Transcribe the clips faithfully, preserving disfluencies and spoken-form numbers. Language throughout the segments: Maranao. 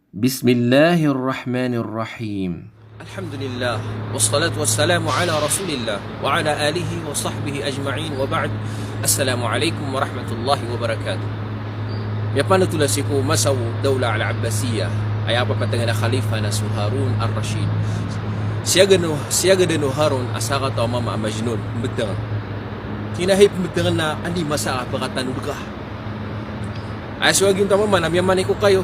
Bismillahir Rahmanir Rahim. Alhamdulillah, wassalatu wassalamu ala Rasulillah, wa ala alihi wa sahbihi ajma'in, wa ba'd. Assalamu alaikum warahmatullahi wabarakatuh. Miyapanotol a sii ko masa o Dawla Al-Abbasiyah, aya papatangan a Khalifa na so Harun Ar-Rashid. Siyaga no, siyaga dn o Harun a sakataw a mama a Majnun, mbtng. Tig iyan a hay pmbtng na andi masa a pakatanod ka. Aya so giyangkoto a mama na miyamanay ko kayo.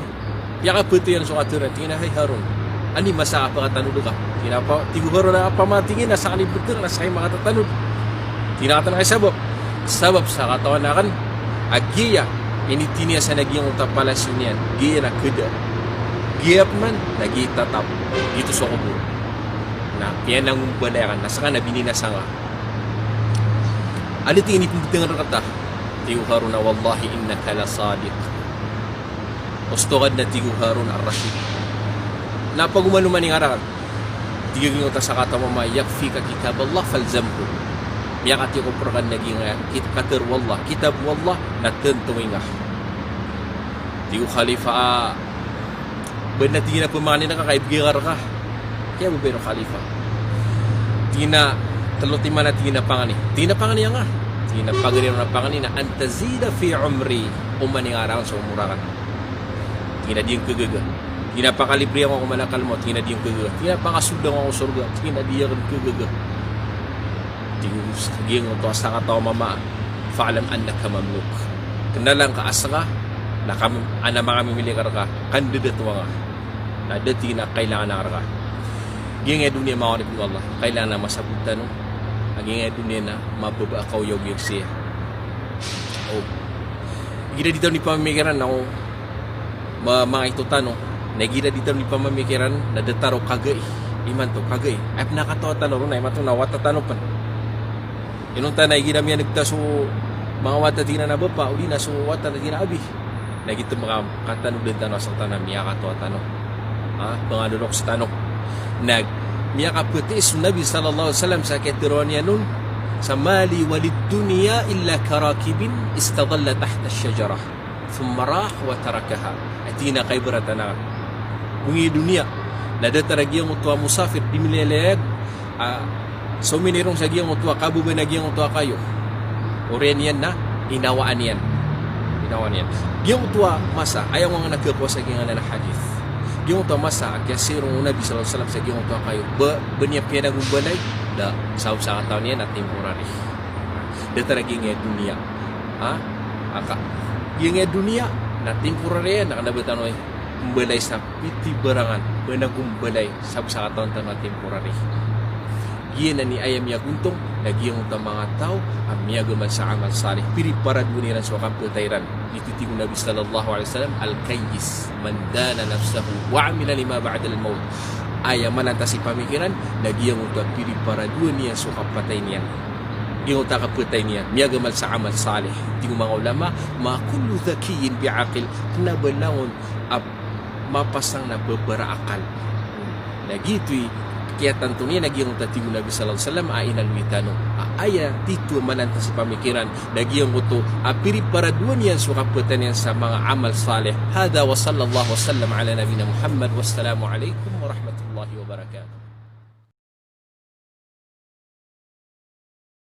Piyakapatay iyan so katharo iyan, tig iyan a hay Harun, andi masa a pakatanod ka. Tig iyan a pa, tig o Harun a pamati ngka na sakn i btng na sakn i makatatanod. Tig iyan a katawan ka i sabap. Sabap sa katawan akn a giya initiniya san a giyangkoto a palasyo niyan, giya na khada. Giya pman na giya i tatap. Giyoto so kobor. Na piyanangombalay akn na skaniyan a bininasa ngka. Anda tig iyan i pmbtng rkata? Tig o Harun a wallahi innaka la sadiq. Osto ka dn a tig o Harun Ar-Rashid. Na pagomanoman iyan rakn. Tig iyan a giyangkoto a sakataw a mama, yakfika kitaballah falzamhu. Miyakatiyakop rka dn a giyangkai a kit-, katharo o Allah, kitab o Allah, na tantowi ngka. Tig o Khalifa a, ba adn a tig iyan a pamangnin ka ka ibgay ka rka. Kiyababay o Khalifa. Tig iyan a tlo timan a tig iyan a pangni. Tig iyan a pangni angka. Tig iyan a pagari ron a pangni na an tazida fi umri. Oman iyan rakn so omor akn. Tig iyan a di ngka gaga. Tig iyan a pakalibre angka ko malakal mawt. Tig iyan a di ngka gaga. Tig iyan a pakasold angka ko sorga. Tig iyan a di ngka gaga. Tig o giyangkoto a sakataw a mama, fa'lam annaka mamluk. Knala ngka a ska na kam-, adn a makamimili ka rka, kandidat o angka. Na da tig iyan a kailangan akn rka. Giyangkai a doniya, manga oripn o Allah, kailangan a masabot tano a giyangkai a doniya na mababa a kaoyagoyag sii. O. Igira di tano di pamimikiran na o ma-, manga ito tano, na igira di tano di pamimikiran na datar o kagai. Imanto, kagai. Aya pn a kataw tano ron na imanto na wata tano pn. Inonta na igira miyaneg ta so manga wata tig iran a bapa, odi na so wata tig iran a abi. Na giyoto maka-, katanodan tano a sktano a miyakatowa tano. Ha, pngaloloks tano. Na miyakapti so Nabi sallallahu alaihi wasallam sa kiyatharoa niyan on, sa ma li walid dunya illa karakibin istadhalla tahta ash-shajarah. Thumma rah wa tarakaha. Aya tig iyan a kaibaratan akn. Bo giya doniya na datar a giyangkoto a mosafir, di milalayag a, so minirong sa giyangkoto a kababa na giyangkoto a kayo. Oriyan iyan na inawaan iyan. Inawaan iyan. Giyangkoto a masa, aya ngka na khakowa sa giyangkanan a hadith. Giyangkoto a masa a kiyasirong o Nabi sallallahu alaihi wasallam sa giyangkoto a kayo. Ba, ba niyan piyanagombalay? Da, sabap sa katawan iyan na temporary. Datar a giyangkaya doniya. Ha? Aka. Giyangkaya doniya na temporary iyan, na kna ba tano i mbalay sa piti barangan, ba na gombalay sabap sa katawan tano a temporary. Giyanan i aya miyagontong na giyangkoto a manga taw a miyagamal sa amal salih, piriparadowan iran so kapatay iran. Giyoto i tig o Nabi sallallahu alaihi wasallam, "Al-kayyis man dana nafsahu wa amila lima ba'dal mawt." Aya malantas i pamikiran na giyangkoto a piriparadowan iyan so kapatay niyan. Giyangkoto a kapatay niyan, miyagamal sa amal salih. Tig o manga ulama, "Ma kullu dhakiyyin bi aqil." Kna ba langon a mapasang na babaraakal. Na giyoto i kiyatanto niyan a giyangkoto a tig o Nabi sallallahu alaihi wasallam a inaloy tano. A aya tito a malantas i pamikiran na giyangkoto a piriparadowan iyan so kapatay niyan sa manga amal salih. Hadha wa sallallahu wa sallam ala nabiyyina Muhammad. Wassalamu alaikum warahmatullahi wabarakatuh.